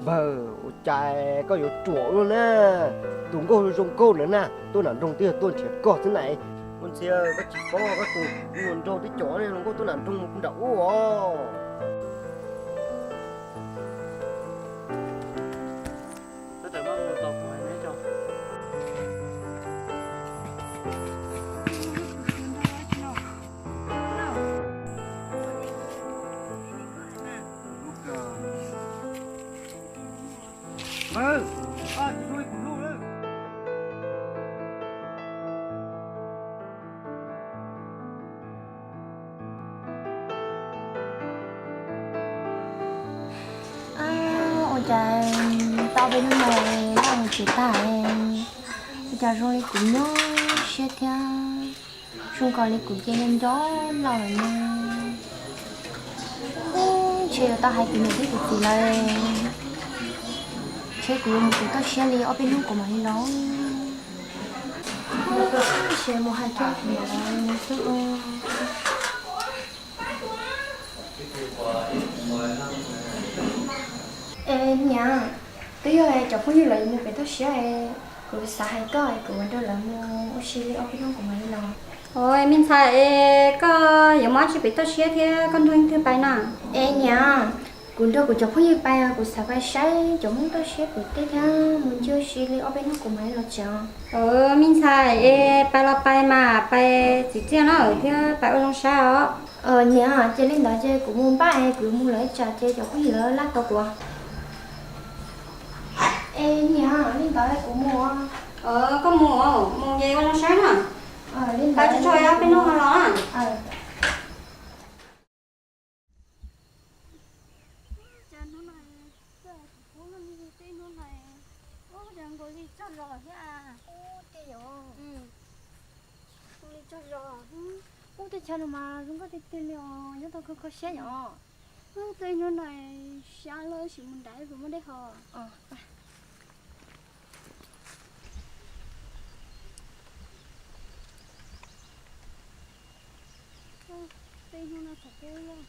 Pawg, ua cas koj yuav ruam ua luaj na? Tus nkauj zoo nkauj ntawd na, tuaj nram nroog twb yog tuaj nrhiav koj xwb na. Ua ntxhias, koj tsis paub koj tus hluas nraug twb coj hluas nkauj tuaj nram nroog mus nram ub os. Ua cas tau peb hnub no laj mus tsis tag, ua cas zoo li kuv nyuaj siab thiab, zoo nkaus li kuv ces nco nco laus lawm no. Ntshe yuav tau hais kuv niam thiab kuv txiv lawm, ntshe kuv yuav mus tsis tau siab li ob peb hnub kuv mam li los. Ntshe mus hais kiag kuv niam lawm xwb. Es niam, twb yog cov phooj ywg lawv yuav mus pem toj siab, kuv xav hais koj es kuv ua nrog lawv mus ua si li ob peb hnub kuv mam li los. Ua me ntxhais, es koj yuav mus dab tsi pem toj siab thiab koj nrog leej twg pais na? Es niam, kuv nrog kuv cov phooj ywg pais, kuv xav pais saib cov Hmoob toj siab pem teb thiab mus ncig ua si li ob peb hnub kuv mam li los tsev os. Me ntxhais, es pais los pais mas pais txiv txiaj na thiab pais ua zoo saib os. Niam, ces li ntawd ces kuv mus npaj es kuv mus lawm ib tsam ces cov phooj ywg lawv laj tos kuv. Es niam, li ntawd kuv mus. Koj mus, mus ces ua zoo saib na. Pais tso tso ob peb hnub no los na. Cas hnub no kuv poob loj li tej hnub no, ub, cas nkaus li tsaug zog thiab. Ub, tej yom, nkaus li tsaug zog. Ub, tej chaw no mas zoo nkauj tiag tiag li os, nyob tau kho kho siab yom. Ub, tej hnub no siab loj sim mus nrad puas muaj dej haus. Tej hnub no txom peb loj,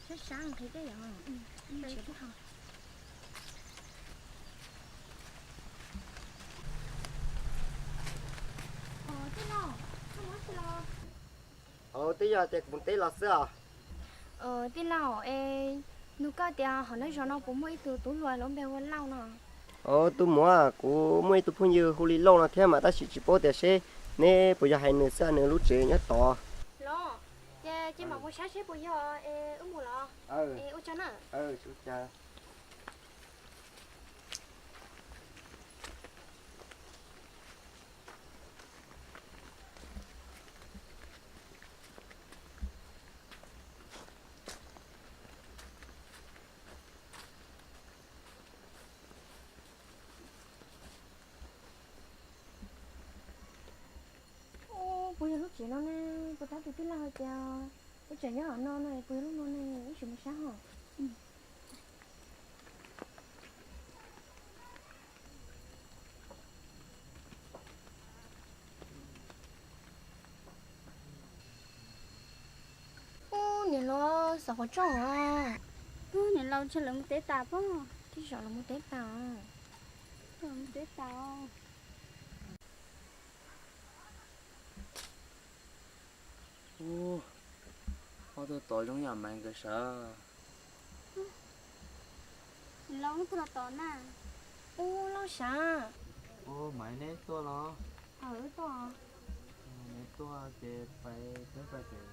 sab sab nqhis tej yom. Tij laug, koj mus dab tsi los? Au, twb yog tias kuv mus teb los xwb os. Tij laug, es nug koj tias hauv neb zos no puas muaj ib tug tub hluas lub npe hu ua Lauj no? Au, tus muam, kuv muaj ib tug phooj ywg hu li Lauj no thiab mas tab sis tsis paub tias seb neb puas yog hais nws xwb, nws lub tsev nyob tod. Los, ces cia mam mus saib seb puas yog es wb mus los. Es ua tsaug na. Ub, puas yog lub tsev no ne? Puas tab tus tij laug hais tias wb tseem nyob hauv no no, puas yog lub no ne? Wb sim mus saib hos. Ub, niam laus, xav qhov tsooj os. Ub, niam laus, ntshe lawv mus teb tas pob. Tej zaum lawv mus teb tas. Lawv mus teb tas. Ub, ob tug tod zoo yam Maiv nkawd sawv. Niam laus, hnub twg los tod na? Ub, Lauj sav. Ub, Maiv, neb tuaj los? Wb tuaj. Neb tuaj ces peb pais pem tsev.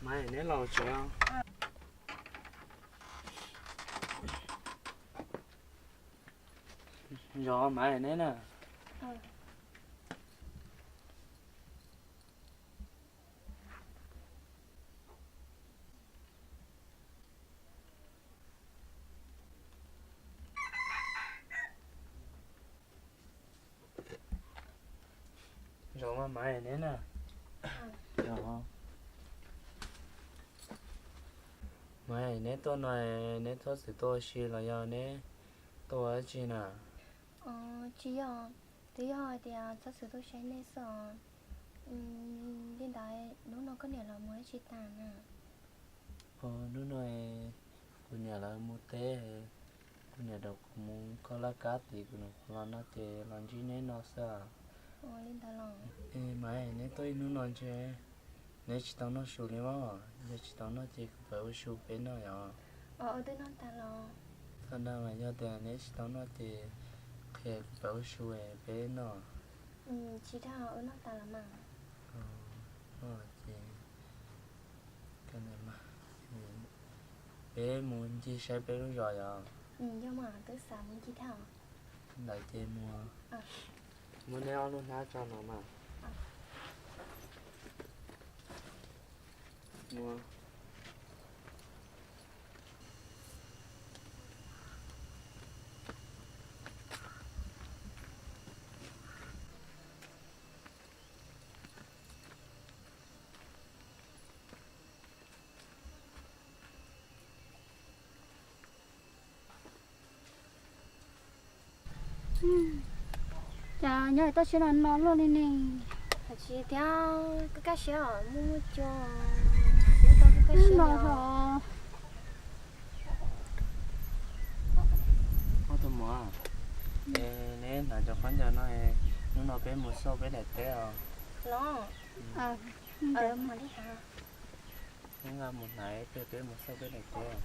Maiv, neb los tsev. Zov Maiv neb na. Zov Maiv neb na. Maiv, neb tuaj no neb txhob txwm tuaj ua si los yog neb tuaj ua dab tsi na? Tsis yog, Twb yog hais tias txhob txwm tuaj saib nej xwb os. Li ntawd hnub no koj niam lawv mus dab tsi tas na? Hnub no kuv niam lawv mus teb, kuv niam rau kuv mus kho laj kab tid, kuv niam kuv los no ces los ntsib neb no xwb. Li ntawd los? Mas neb tuaj ib hnub no ntshe neb tsis tau noj su li mas, yog tsis tau noj ces kuv pab ua su peb noj yom. Twb noj tas los? Thaum no mas yog tias neb tsis tau noj ces qhia kuv pab ua su peb noj. Tsis dag, wb noj tas los mas. Ces peb mus ncig saib peb lub zos yom. Yog mas, twb xav mus ncig thiab os. Ntawd ces mus, muab neb ob lub hnab tso no mas. Cas nyob toj siab no no luaj li ne. Tsis thiab, koj kaj siab os, muaj muaj cua. Tus muam, neb hnav cov khaub ncaws no, hnub no peb mus xauj peb daim teb os. Los, neb nqa mus hnav ib pliag peb mus xauj peb daim teb.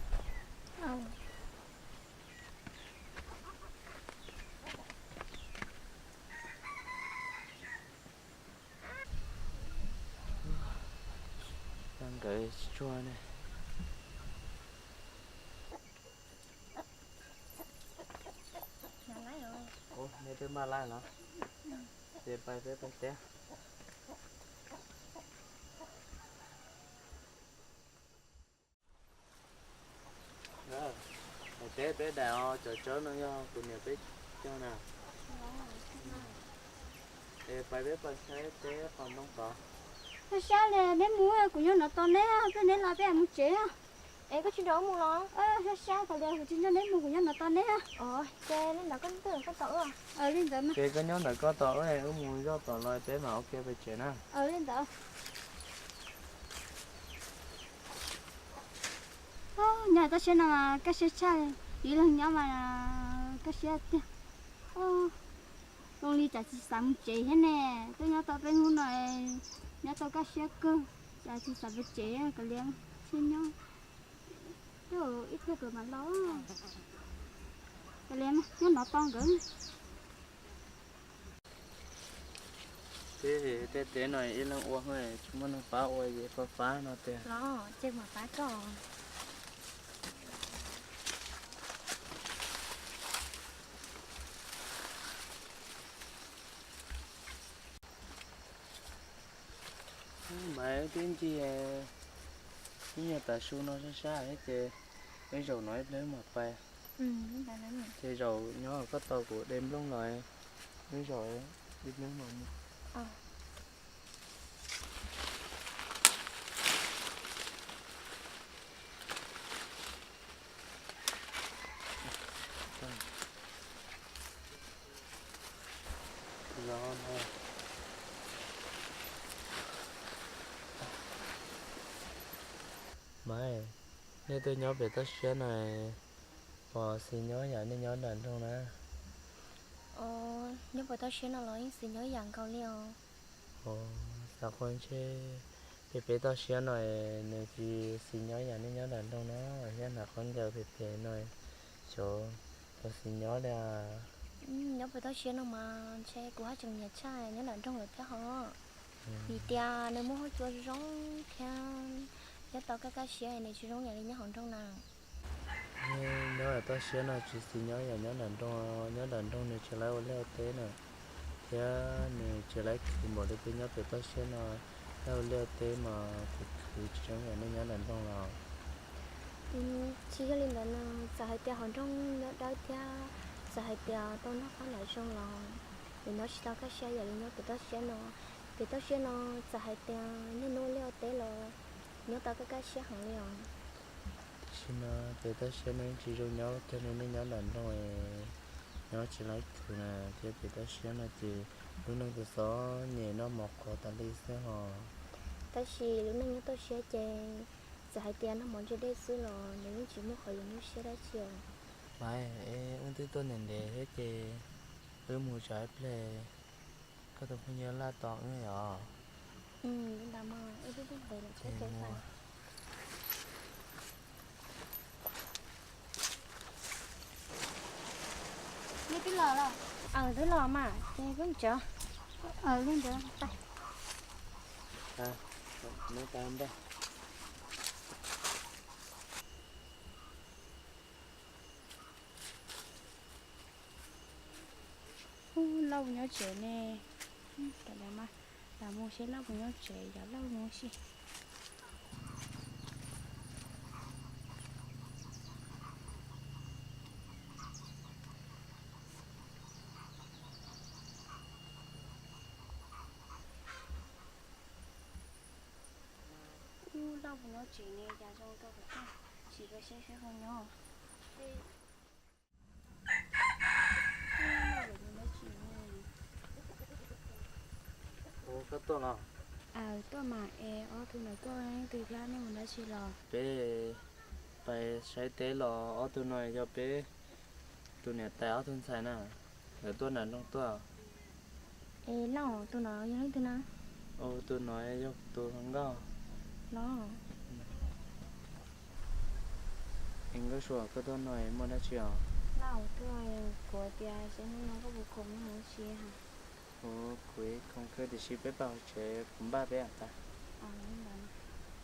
Nkawd tsis tsuag ne. Nej twb maj laij los, ces pais peb pais teb. Daim teb peb daim os, cov tsawb no yog kuv niam peb cog na. Es pais peb pais saib teb qos ntoo tod. Sab sab li neb mus, kuv nyob no tos neb, peb neb los peb mus tsev. Es koj tsis nrog wb mus los? Sab sab kom li kuv tsis nrog neb mus, kuv nyob no tos neb. Ces li ntawd koj twb koj tos wb. Li ntawd mas. Ces koj nyob ntawm koj tos wb, wb mus zoj tom los peb mam ua ke pem tsev na. Li ntawd. Nyob toj siab no kaj siab tshaj, ib leeg nyob mas kaj siab tiag. Zoo li cas tsis xav mus tsev thiab ne, twb nyob tau peb hnub no, nyob tau kaj siab kawg, cas tsis xav mus tsev, kav liam, tsis nyob, ib pliag mam los, kav liam, nyob no tos nkawd. Tej teb no ib leeg ua, tsis muaj neeg pab ua, es pab pab no tiag. Los ces mam pab koj. Mas wb twb ncig ib nyuag tav su no sab sab thiab ces wb zaum no ib pliag wb mam pais. Ces zaum nyob koj tos kuv de nplooj los, wb zaum ib pliag mam mus. Mas, nej tuaj nyob pem toj siab no, puas xis nyob yam nej nyob nram nroog na? Nyob pem toj siab no los yeej xis nyob yam nkaus li os. Xav qhov ntshe pem pem toj siab no nws tsis xis nyob yam nej nyob nram nroog na, thiab hnav khaub ncaws pem pem no xyov puas xis nyob li. Nyob pem toj siab no mas ntshe kuv haj tseem nyiam tshaj nyob nram nroog lawm thiab hos. Vim tias nws muaj huab cua zoo thiab nyob tau kaj kaj siab, nws tsis zoo yam li nyob hauv nroog na. Nyob toj siab no tsis xis nyob yam nyob nram nroog, nyob nram nroog nws tsis laib ua liaj ua teb na, thiab nws tsis laib khwv npaum li peb nyob pem toj siab no. Laib ua liaj ua teb mas khwv khwv tsis zoo yam nej nyob nram nroog los. Tsis yog li ntawd no, txawm hais tias hauv nroog nyob dawb thiab txawm hais tias tau noj qab noj zoo los nws nyob tsis tau kaj siab yam li nyob pem toj siab no. Pem toj siab no txawm hais tias nej noj liaj ua teb los nyob tau kaj kaj siab heev li os. Tsis mas pem toj siab no tsis zoo nyob kiag li nej nyob nram nroog. Nyob tsis laib khwv na, thiab pem toj siab no ces lub neej txom txom nyem noj mov qhuav tas li xwb hos. Tab sis lub neej nyob toj siab ces txawm hais tias noj mov ntse dej xwb los nws yeej tsis muaj qhov yuav nyuaj siab dab tsi os. Maiv, es wb twb tuaj ntev ntev thiab ces wb mus tso ib pliag, koj tus phooj ywg laj tos wb os. Li ntawd mas wb twb tuaj ntev lawm thiab ces mus. Nej twb los los? Aws, twb los mas ces wb mus tsev. Aws, li ntawd. Ub, Lauj nyob tsev ne. Lam, lam mus seb Lauj puas nyob tsev, yog Lauj mus ua si. Ub, Lauj puas nyob tsev ne, cas zoo nkauj kuv tuaj, sim tuaj saib saib puas nyob. Koj tuaj los? Aws, tuaj mas. Es ob tug ntawm koj leej twg thiab nej mus dab tsi los? Peb pais saib teb los. Ob tug no yog peb tus niam tais ob tug ntxhais na, lawv tuaj nram nroog tuaj. Es Lauj, tus no yog leej twg na? Tus no yog tus hluas nkauj los. Es Nkauj Sua, koj tuaj no muaj dab tsi os? Lauj, tuaj, kuv tias seb hnub no koj puas khoom mus ua si. Ua, kuv khoom kawg tiam sis peb pais hauv tsev kuv npaj peb os.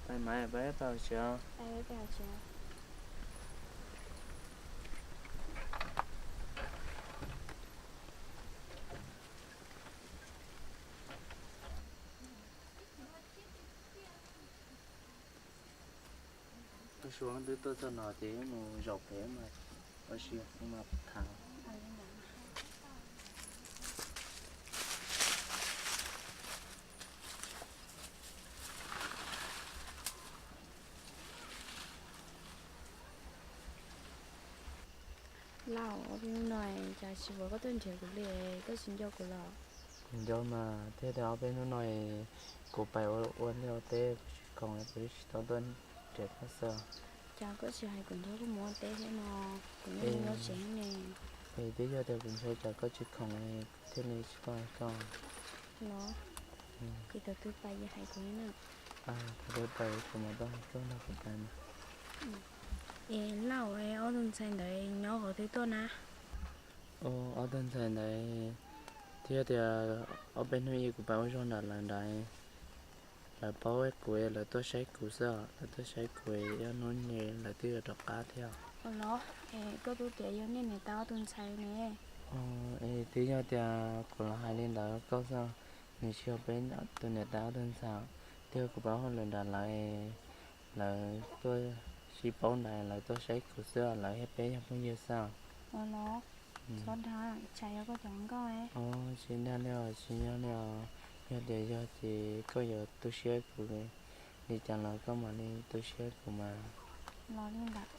Pais mas peb pais hauv tsev os. Koj Sua, twb tuaj txog no ces wb mus zaum pem mas ua si mas tham. Lauj, ob peb hnub no cas tsis pom koj tuaj nrhiav kuv li, koj tsis nco kuv los? Kuv nco mas, thiab tias ob peb hnub no kuv pais ua liaj ua teb kuv tsis khoom kuv twb tsis tau tuaj nrhiav koj xwb. Cas koj tsis hais kuv nrog koj mus ua teb thiab no, kuv nyob nyob tsev ne. Es twb yog tias kuv ntshai tsam koj tsis khoom thiaj li tsis tuaj hais koj los. Ces thaum twg pais ces hais kuv na. Thaum twg pais kuv mam tuaj hais koj nrog kuv pais mas. Es Lauj, ob tug ntxhais ntawd nyob qhov twg tuaj na? Ob tug ntxhais ntawd thiab tias ob peb hnub ib kuv pais ua zog nram lawv nrad, lawv paub kuv lawv tuaj saib kuv xwb, lawv tuaj saib kuv ib ob hnub ne lawv twb yuav rov qab thiab. Los, es koj twb tias yog nej niam tais ob tug ntxhais ne. Es twb yog tias kuv los hais li ntawd koj xwb, nws tsis yog peb tus niam tais ob tug ntxhais, twb yog kuv pais ua hauj lwm nrad lawv, lawv tuaj sib paub nrad lawv tuaj saib kuv xwb, lawv thiab peb yog phooj ywg xwb. Los, txhob dag, tsam yog koj cov nkauj. Tsis dag li os, tsis yog li os, yog tias yog ces koj yuav tu siab kuv li cas los koj mam li tu siab kuv mas. Los li ntawd.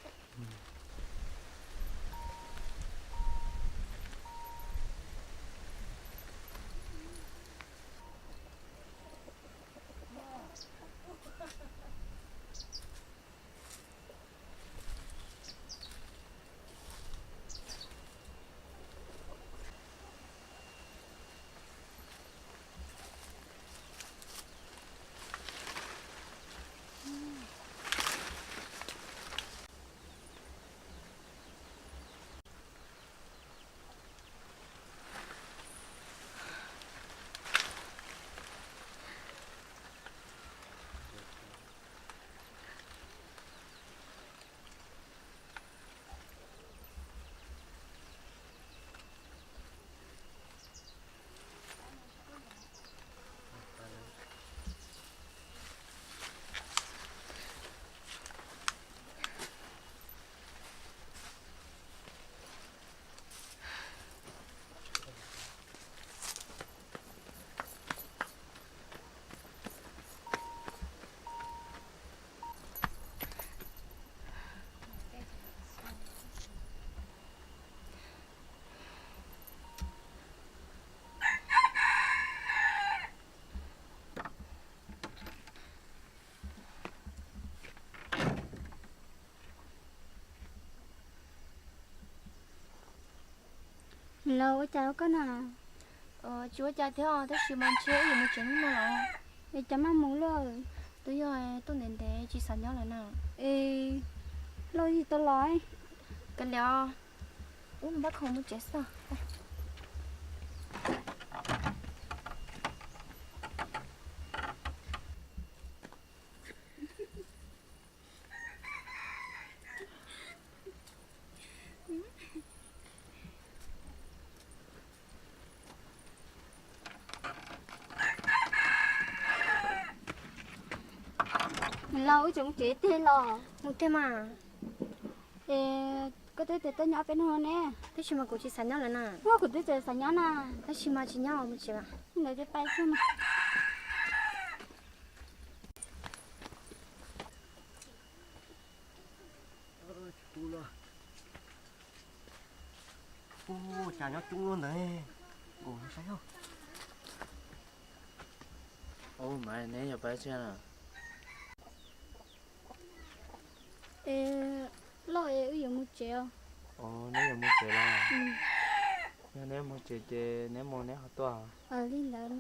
Ua cas koj na? Tsis ua cas thiab os, tab sis mas ntshe wb yuav mus tsev hnub no lawm. Es cas maj mus lawm? Twb yog tuaj ntev ntev tsis xav nyob lawm na. Es Lauj yim tau los? Kav liam, wb mus npaj khoom mus tsev xwb. Lauj, wb tseem mus tsev tiag los? Mus tiag mas. Es koj twb tias koj nyob peb hnub ne. Tab sis mas kuv tsis xav nyob lawm na. Ua kuv twb tseem xav nyob na. Tab sis mas tsis nyob, mus tsev. Ntawd ces pais xwb mas. Ua cas nyob coob luaj ntawd, nkaus saib. Ub, mas neb yuav pais tsev na? Es Lauj, es wb yuav mus tsev os. Neb yuav mus tsev los? Yog neb mus tsev ces neb mus neb ho tuaj. Li ntawd.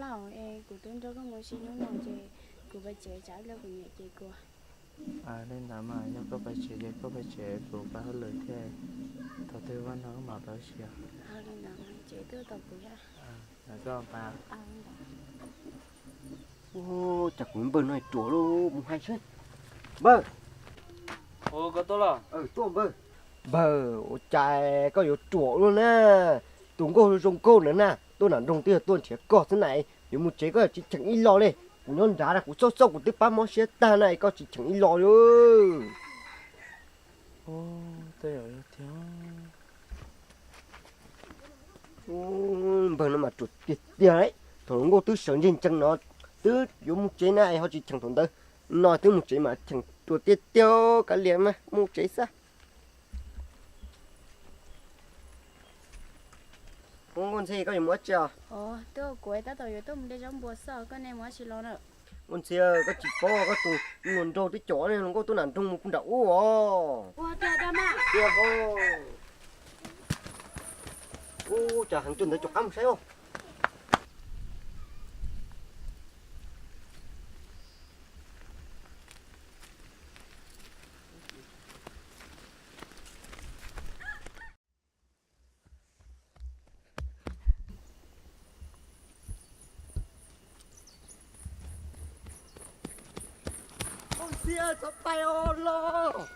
Lauj, es kuv twb nrog koj mus ua si hnub no ces kuv pais tsev, tsam ib pliag kuv niam ces kuv. Li ntawd mas yog koj pais tsev ces koj pais tsev, kuv pais hauj lwm thiab. Thaum twg vaj noj wb mam pais ua si. Li ntawd ces twb tau kuv. Ntawd koj pais. Ub, cas kuv npawg no ruam luaj, mus hais seb. Npawg. Ua, koj tuaj los? Tuaj npawg. Npawg, ua cas koj yuav ruam luaj na? Tus nkauj zoo nkauj ntawd na, tuaj nram nroog twb yog tuaj nrhiav koj xwb na, yuav mus tsev koj tsis cheem ib los li. Kuv nyob nrad na, kuv xauj xauj kuv twb pab mob siab tag na, koj tsis cheem ib los li. Ub, tej zaum yog tiag. Ub, npawg no mas ruam tiag tiag li. Thaum hluas nkauj twb sawv ntseg ntsees no, twb yuav mus tsev na ho tsis cheem, thaum ntawd no twb mus tsev mas cheem, ruam tiag tiag. Kav liam mas mus tsev xwb. Ub, Nkauj Ntxhi, koj yuav mus dab tsi os? Twb kuv tab tom yuav tuaj mus de zaub npua xwb, koj ne mus dab tsi los na? Nkauj Ntxhi, koj tsis paub koj tus hluas nraug twb coj hluas nkauj tuaj nram nroog mus nram ub os. Ua tiag, tiag hos. Ub, cas heev cuag ntawd, cov qab mus saib os. Nkauj Ntxhi, txhob pais os los.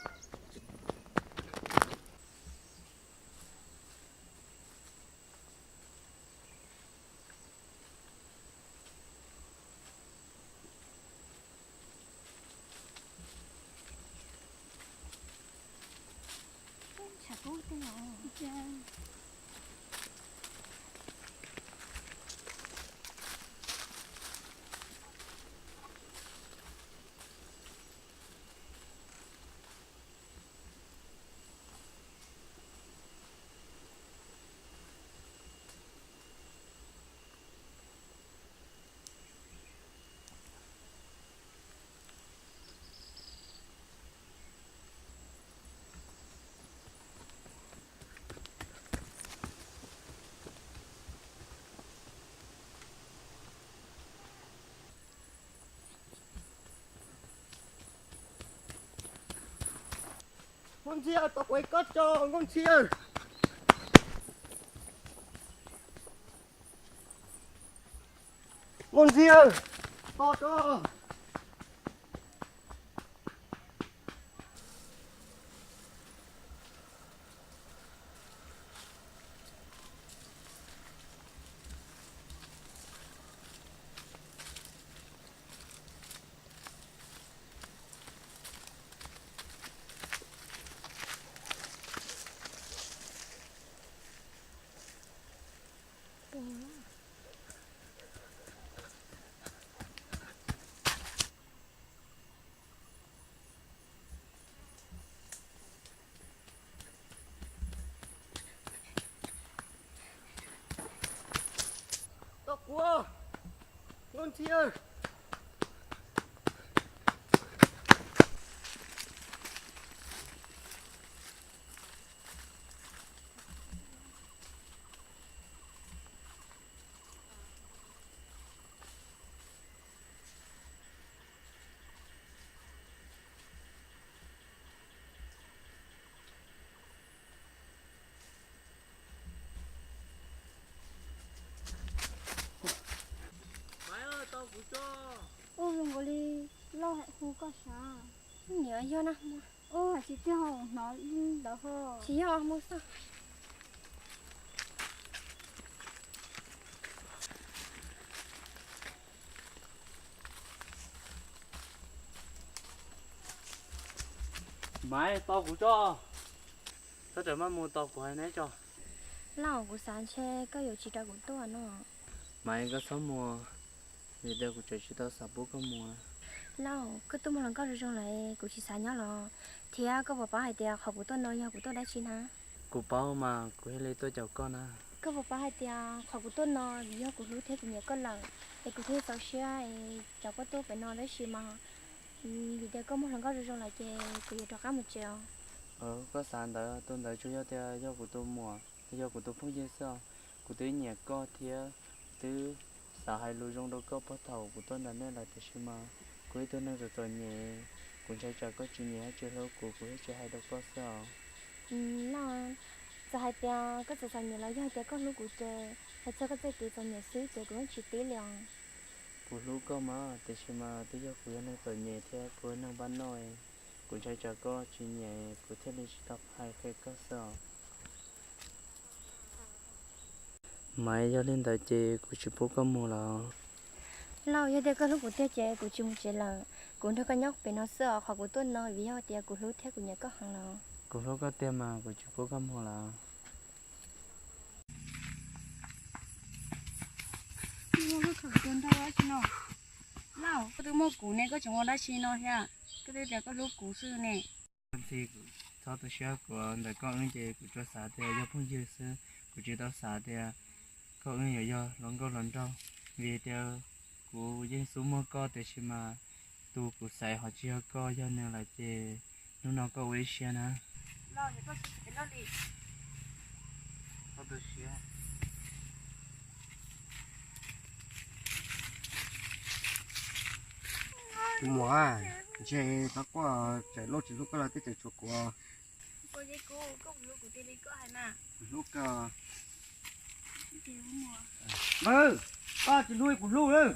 Nkauj Ntxhi, tos kuv ib kob tso, Nkauj Ntxhi. Nkauj Ntxhi, tos tso. Tos kuv, Nkauj Ntxhi. Ua li Lauj hu koj sav. Niam yog na hmo. Ua tsis tiag, hnov ntawd ho. Tsis yog hmo xwb. Maiv, tos kuv tso. Txhob rawm maj mus, tos kuv hais neb tso. Lauj, kuv xav ntshe koj yuav tsis rau kuv tuaj no. Maiv, koj txhob mus, vim tias kuv tseem tsis tau xav pub koj mus. Lauj, koj tuaj muaj hluas nkauj zoo zoo lawm kuv tsis xav nyob los, thiab koj puas paub hais tias qhov kuv tuaj no yog kuv tuaj dab tsi na? Kuv paub mas kuv thiaj li tuaj caum koj na. Koj puas paub hais tias qhov kuv tuaj no vim yog kuv hlub thiab kuv nyiam koj lawm, es kuv thiaj txaus siab es coj koj tuaj pem no, tab sis mas vim tias koj muaj hluas nkauj zoo zoo lawm ces kuv yuav rov qab mus tsev os. Koj xav ntawd, tus ntawd tsuas yog tias yog kuv tus muam, yog kuv tus phooj ywg xwb os. Kuv twb nyiam koj thiab twb xav hais lus zoo rau koj puag thaum kuv tuaj ntawm nej lawm, tiam sis mas kuv ib tug neeg txom txom nyem, kuv ntshai tsam koj tsis nyiam thiab tsis hlub kuv, kuv thiaj tsis hais rau koj xwb os. Lauj, txawm hais tias koj txom txom nyem los yog tias koj hlub kuv ces hais txog koj txoj kev txom nyem xwb ces kuv yeej tsis tib li os. Kuv hlub koj mas, tiam sis mas twb yog kuv yog neeg txom nyem thiab kuv yog neeg npab noj, kuv ntshai tsam koj tsis nyiam kuv thiaj li tsis tau hais qhia koj xwb os. Maiv, yog li ntawd ces kuv tsis pub koj mus lawm. Lauj, yog tias koj hlub kuv tiag ces kuv tsis mus tsev lawm, kuv nrog koj nyob pem no xwb os. Qhov kuv tuaj no vim yog tias kuv hlub thiab kuv nyiam koj heev los. Kuv hlub koj tiag mas kuv tsis pub koj mus lawm. Lauj, koj twb muaj kuv ne, koj tseem ua dab tsi no thiab? Koj twb tias koj hlub kuv xwb ne. Ntxhi, txhob tu siab, kuv ntawm koj wb ces kuv tsuas xav tias yog phooj ywg xwb, kuv tsis tau xav tias koj wb yuav yog hluas nkauj hluas nraug, vim tias kuv yeej xub muag koj, tiam sis mas tus kuv xaiv ho tsis yog koj, yog nws lawm ces hnub no koj ua ib siab na. Tus muam, ntshe txhob quaj, txawm Lauj tsis hlub koj los twb tseem tshuav kuv. Hlub koj. Npawg, koj tsis hlub kuv hlub lawm.